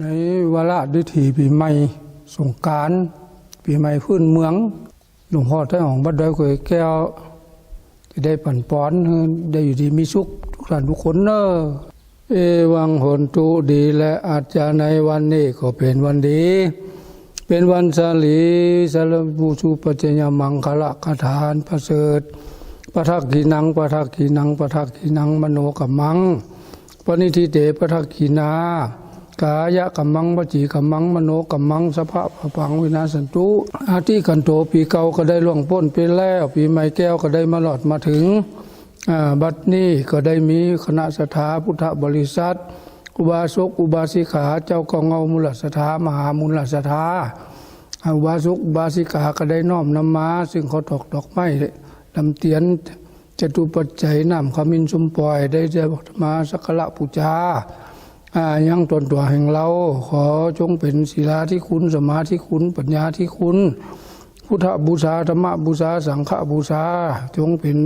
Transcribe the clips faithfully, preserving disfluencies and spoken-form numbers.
ในวาระดิถีปี๋ใหม่สงกรานต์ ปี๋ใหม่พื้นเมือง หลวงพ่อไต้อ๋องวัดดอยก๋วยแก้ว จะได้ปรารภ์ปอนให้ได้อยู่ดีมีสุขทุกท่านทุกคนเน่อ เอวัง โหนตุ ดีแล อาจจะในวันนี้ก็เป๋นวันดี เป๋นวันสาลี สาลีปูชูปัจจยมังคละคาถาอันประเสริฐ ปะทักขิณัง ปะทักขิณัง ปะทักขิณัง มโนกัมมัง ปะณิธิเต ปะทักขิณา กายกัมมัง วจีกัมมัง มโนกัมมัง สัพพะปาปัง วินาสสันตุ อาทิคันโถ ปี๋เก่าก็ได้ล่วงป๊นไปแล้ว ปี๋ใหม่แก้วก็ได้มารอดมาเถิง อ่า บัดนี้ก็ได้มีคณะศรัทธาพุทธบริษัท อุบาสกอุบาสิกา เจ้าเก้าเหง้ามูลศรัทธา มหามูลศรัทธา อุบาสกอุบาสิกาก็ได้น้อมนำมา ซึ่งข้าวตอกดอกไม้ ลำเตียน จตุปัจจัย น้ำขมิ้นส้มป่อย ได้มาสักการะปู๋จา อ่า ยังต๋นตั๋วแห่งเฮา ขอจงเป๋นศีลาธิคุณ สมาธิคุณ ปัญญาธิคุณ พุทธบูชา ธรรมบูชา สังฆบูชา จงเป๋น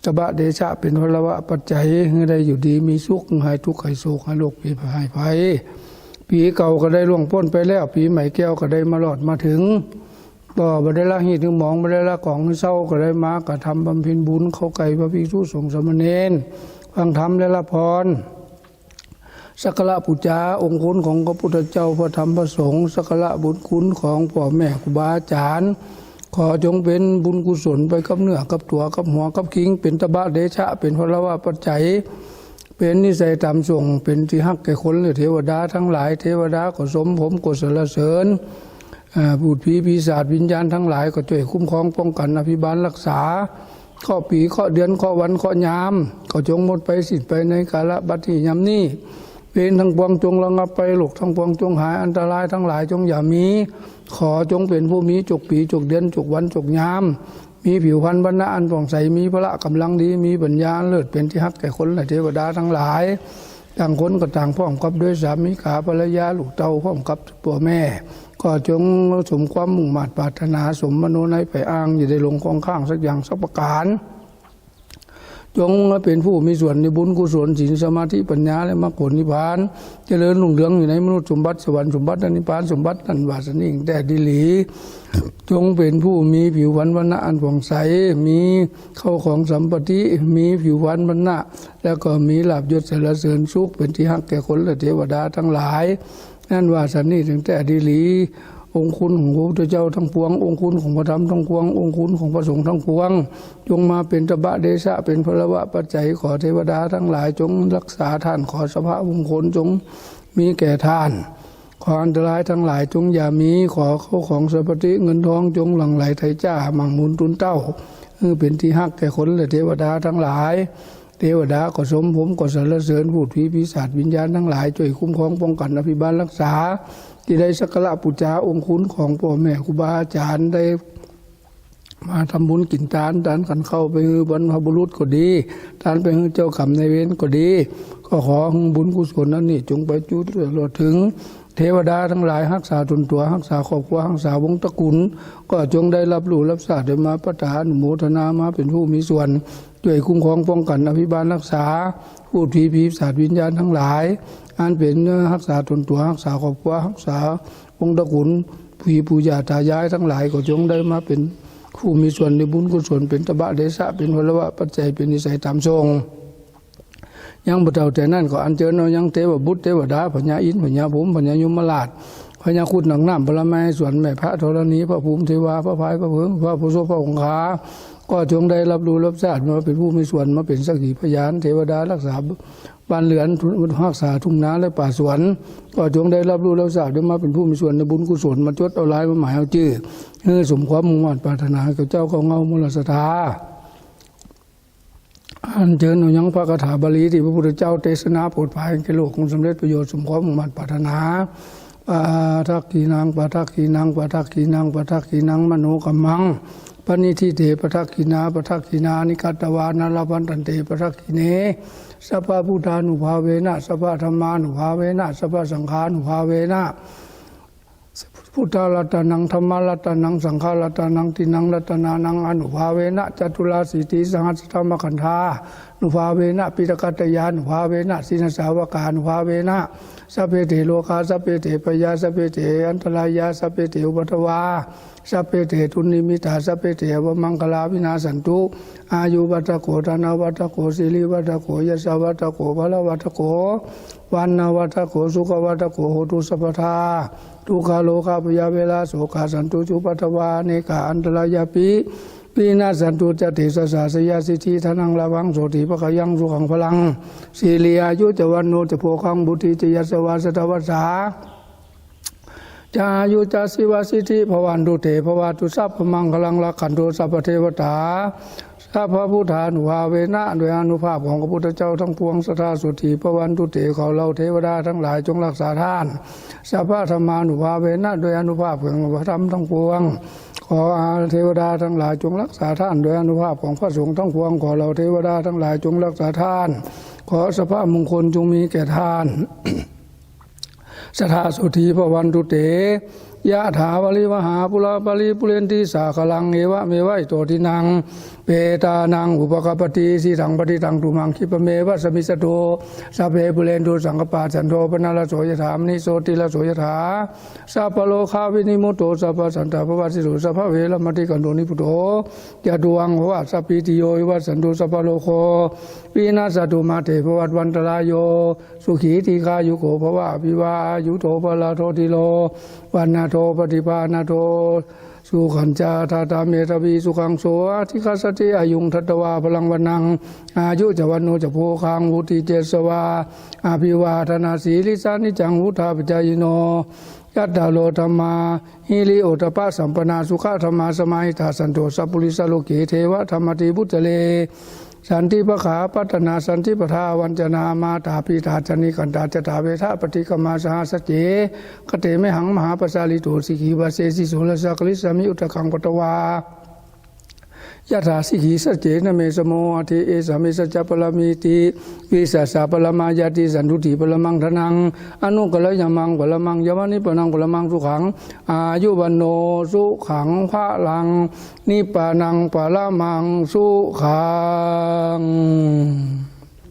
ตบะเดชะ เป๋นพลวะปัจจัย หื้อได้อยู่ดีมีสุข หื้อหายทุกข์หายโศก หายโรคภัยหายภัย ปี๋เก่าก็ได้ล่วงป๊นไปแล้ว ปี๋ใหม่แก้วก็ได้มารอดมาเถิง ก็บ่ได้ละฮีตหื้อหมอง บ่ได้ละของหื้อเศร้า ก็ได้มากระทำบำเพ็ญบุญ เข้าใกล้พระภิกษุสงฆ์สามเณร ฟังธรรมและรับพร สักการะปู๋จาองค์คุณของพระพุทธเจ้า พระธรรม พระสงฆ์ สักการะบุญคุณของป้อแม่ครูบาอาจ๋ารย์ ขอจงเป๋นบุญกุศลไปกับเนื้อกับตั๋วกับหัวกับคิง เป๋นตบะเดชะ เป๋นพลวะปัจจัย เป๋นนิสัยต๋ามส่ง เป๋นตี้ฮักแก่คนและเทวดาตังหลาย เทวดาก็สมผมก็สรรเสริญ อ่า พูดผีปีศาจวิญญาณตังหลายก็จ้วยคุ้มครองป้องกั๋นอภิบาลรักษา เคราะห์ปี๋เคราะห์เดือนเคราะห์วันเคราะห์ยาม ก็จงหมดไปสิ้นไปในกาละบัดนี้ยามนี้ เวรตังปวงจงระงับไป โรคตังปวงจงหาย อันตรายตังหลายจงอย่ามี ขอจงเป๋นผู้มีจกปี๋จกเดือนจกวันจกยาม มีผิวพรรณวรรณะอันผ่องใส มีพละก๋ำลังดี มีปัญญาอันเลิศ เป๋นตี้ฮักแก่คนและเทวดาตังหลาย ต่างคนก็ต่างพร้อมกับด้วยสามีขาภรรยาลูกเต้าพร้อมกับป้อแม่ ก็จงสมความมุ่งมาดปรารถนา สมมโนในใฝ่อ้าง อย่าได้หลงข้องข้างสักอย่างสักประก๋าน จงมาเป๋นผู้มีส่วนในบุญกุศล ศีล สมาธิ ปัญญา และมรรคผลนิพพาน เจริญรุ่งเรืองอยู่ในมนุษย์สมบัติ สวรรค์สมบัติ และนิพพานสมบัติ นั้นว่าสนิทแต๊ดีหลี จงเป๋นผู้มีผิวพรรณวรรณะอันผ่องใส มีเข้าของสัมปติ มีผิวพรรณวรรณะ แล้วก็มีลาภยศสรรเสริญสุข เป๋นตี้ฮักแก่คนและเทวดาตังหลาย นั้นว่าสนิทแต๊ดีหลี องค์คุณของพระพุทธเจ้าตังปวง องค์คุณของพระธรรมตังปวง องค์คุณของพระสงฆ์ตังปวง จงมาเป๋นตบะเดชะ เป๋นพลวะปัจจัย ขอเทวดาตังหลายจงรักษาต้าน ขอสัพพะมงคลจงมีแก่ต้าน ขออันตรายตังหลายจงอย่ามี ขอเข้าของสัมปติเงินทองจงหลั่งไหลไถจ้า มั่งมูลตูนเต้า หื้อเป๋นตี้ฮักแก่คนและเทวดาตังหลาย เทวดาก็สมผมก็สรรเสริญ พูดผีปีศาจวิญญาณตังหลายจ้วยคุ้มครองป้องกั๋นอภิบาลรักษา ตี้ได้สักการะปู๋จาองค์คุณของป้อแม่ครูบาอาจ๋ารย์ ได้มาทำบุญกิ๋นตาน ตานขันข้าวไปหื้อบรรพบุรุษก็ดี ตานไปหื้อเจ้ากรรมนายเวรก็ดี ก็ขอหื้อบุญกุศลอันนี้จงไปจุตลอดเถิง เทวดาตังหลายฮักษาต๋นตั๋ว ฮักษาครอบครัว ฮักษาวงศ์ตระกูล ก็จงได้ฮับฮู้ฮับซาบ ได้มาปะถาอนุโมทนา มาเป๋นผู้มีส่วน จ้วยคุ้มครองป้องกั๋นอภิบาลรักษา พูดผีปีศาจวิญญาณตังหลาย อันเป๋นฮักษาต๋นตั๋ว ฮักษาครอบครัว ฮักษาวงศ์ตระกูล ผีปู่ย่าต๋ายายตังหลาย ก็จงได้มาเป๋นผู้มีส่วนในบุญกุศล เป๋นตบะเดชะ เป๋นพลวะปัจจัย เป๋นนิสัยต๋ามส่ง ยังบ่เต้าแต่นั้นก็อัญเจิญเอายังเตวบุตรเตวดา พญาอินทร์ พญาพรหม พญายมราช พญาครุฑหนังน้ำ พระมเหสวน แม่พระธรณี พระภูมิเทวา พระพาย พระเผิง พระโพธิ์โสภ พระคงคา ก็จงได้ฮับฮู้ฮับซาบ มาเป๋นผู้มีส่วน มาเป๋นสักขีพยาน เทวดาฮักษาบ้านเฮือน ฮักษาทุ่งนาและป่าสวน ก็จงได้ฮับฮู้ฮับซาบ ได้มาเป๋นผู้มีส่วนในบุญกุศล มาจดเอาลาย มาหมายเอาจื้อ หื้อสมความมุ่งมาดปรารถนา แก่เจ้าเก้าเหง้ามูลศรัทธา อัญเจิญเอายังพระคาถาบาลีตี้พระพุทธเจ้าเตสนาโผดผายแก่โลก คงสำเร็จประโยชน์สมความมุ่งมาดปรารถนา ปะทักขิณัง ปะทักขิณัง ปะทักขิณัง ปะทักขิณัง มโนกัมมัง ปะณิธิเต ปะทักขิณา ปะทักขิณานิ กัตตวานะ ละภันตันเต ปะทักขิเณ สัพพะพุทธานุภาเวนะ สัพพะธัมมานุภาเวนะ สัพพะสังฆานุภาเวนะ สัพพะ พุทธรัตนัง ธัมมรัตนัง สังฆรัตนัง ติณังรัตนานัง อานุภาเวนะ จตุรสีติสหัสสธรรมขันธานุภาเวนะ ปิฏกัตตยานุภาเวนะ ศีลสาวกานุภาเวนะ สัพเพเต โรคา สัพเพเต ภัยา สัพเพเต อันตรายา สัพเพเต อุปัทวา สัพเพเต ดุนนิมิตา สัพเพเต อวมังคลา วินาสสันตุ อายุวัฒโข ธนวัฒโข สิริวัฒโข ยศวัฒโข พลวัฒโข วรรณวัฒโข สุขวัฒโข โหตุสัพพทา ทุกขโรคาพยาเวราโศกา สันตุจุปัทวา อเนกาอันตรายาปิ วินาสสันตุ จะเตสสา ชยสิทธิ ธนัง ลาภัง โสติ ภคยัง สุขัง พลัง สิริ อายุ จะ วัณโณ จะ โภคัง วุฒิ จะ ยศวา สะทะวัสสา จะ อายุ จะ ชีวสิทธิ ภวันตุเต ภวตุสัพพมังคลัง รักขันตุ สัพพเทวตา สัพพพุทธานุภาเวนะ ด้วยอานุภาพของพระพุทธเจ้าทั้งปวง สัทธา โสติ ภวันตุเต ขอเหล่าเทวดาทั้งหลายจงรักษาต้าน สัพพะธัมมานุภาเวนะ ด้วยอานุภาพแห่งพระธรรมทั้งปวง ขอเทวดาทั้งหลายจงรักษาต้าน ด้วยอานุภาพของพระสงฆ์ทั้งปวง ขอเหล่าเทวดาทั้งหลายจงรักษาต้าน ขอสัพพะมงคลจงมีแก่ต้าน สัทธา โสติ ภวันตุเต ยะถาวาริวหาปูราปะริปูเรนติสาคารัง เอวะเมวะอิโตทินัง เปตานัง อุปะกัปปะติ อิชิตัง ปัตถิตัง ตุมหัง ขิปปะเมวะสะมิชฌะตุ สัพเพ ปูเรนตุ สังกัปปา จันโท ปะนะระโส ยะถา มะณิ โชติระโส ยะถา สัพพะโรคาวินิมุตโต สัพพัสสันตาปะวัสสิโต สัพพะเวระมะติกันโต นิพพุโต จะตุวัง ภวะ สัพพีติโย วิวัสสันตุ สัพพะโรโค วินัสสะตุ มาเต ภวัตวันตะราโย สุขี ทีฆายุโก ภวะ อภิวาทะอายุโท ภะละโท ติโล วัณณะโท ปะฏิภาณะโท สุขัญจะ ดาตา เมธาวี สุขัง โส อะธิคัสสะติ อายุง ทัตวา พะลัง วรรณัง อายุ จะ วัณโณ จะ โภคัง วุฒิ เจสวา อภิวาทะนะสีลิสสะ นิจจัง วุฑฒาปะจายิโน จัตตาโร ธัมมา หิริ โอตตัปปะสัมปันนา สุขะธัมมา สมาหิตา สันโต สัพปุริสะ โลเก เทวะธัมมาธิ ปุจจะเร สันติปะขา ปัตตะนา สันติปะทา วัญจะนา มาตา ปิตา จะ นิกันตา จะ ทาเวทะ ปะฏิกะมา สหะ สัจเจ คะเต มะหัง มหาปะสาริโต สิกขี วะเสสิ สุรสสะ กะริสสามิ อุทธัง ปัตตวา ยะถา สิกขี สัจเจนะ เม สะโม อะทิ เอสา เม สัจจะ ปะระมีติ วิสัสสะ ปะระมา ญาติ สันตุติ ปะระมัง ธนัง อนุกะระยะมัง ปะระมัง ยะมะ นิปพานัง ปะระมัง สุขัง อายุ วัณโณ สุขัง พะลัง นิปพานัง ปะระมัง สุขัง